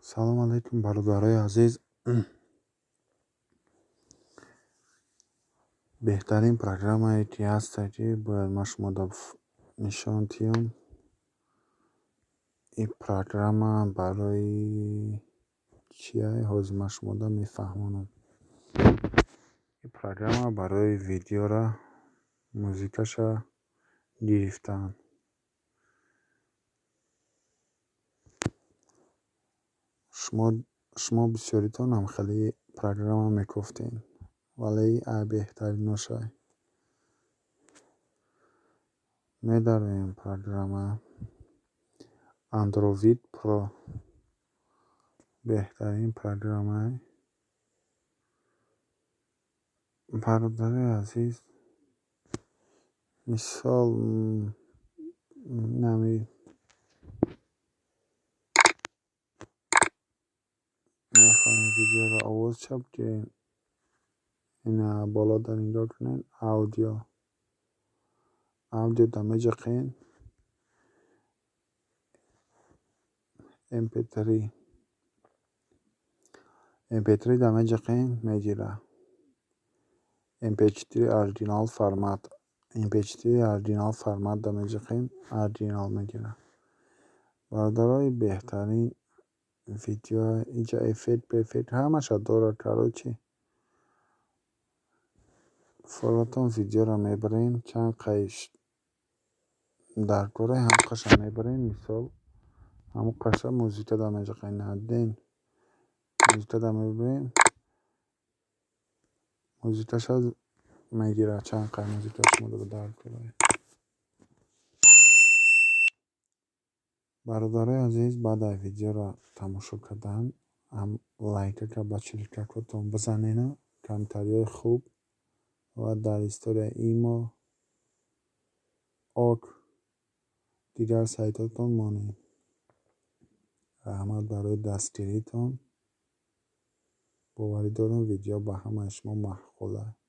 Салом алейкум, бародарои азиз. Беҳтарин программае ки ҳаста, ки бояд ман шумода нишон диҳам, ин программа барои чия, ҳозир ман шумода мефаҳмонам. Ин программа барои видеора музикаша гирифтан. Шумо бисёритон ҳам хеле программа мекофтед, вале ин беҳтариношай. Медароем программа Android Pro, беҳтарин программае. Бародарои азиз, мисол нами мехоҳем видеоро овоз чап кунем, ина боло дар нигоҳ кунед, аудио. Аудио да меҷақем, MP3. MP3 да меҷақем, мегира. MP4 оригинал формат. MP4 оригинал формат да меҷақем, оригинал мегира. Бародарои, беҳтарин видео, иҷа эффект пеффект ҳамаша дорад, короче. Форатон видеоро мебарем, чанд қайш дар кора ҳам қаша мебарем, мисол ҳамон қаша музика да меҷақем, наден музика да мебарем, музикаша мегирад, чанд қай музика шумо дар кора. Бародарои азиз, баъд аз видеоро тамошо кардан ҳам лайкака ба чиликакотон бизанену комментариҳои хуб ва дар историяи имо, ок, дигар сайтҳотон монед. Раҳмат барои дастгиритон. Боварӣ дорам, видео ба ҳамаи шумо маъқул аст.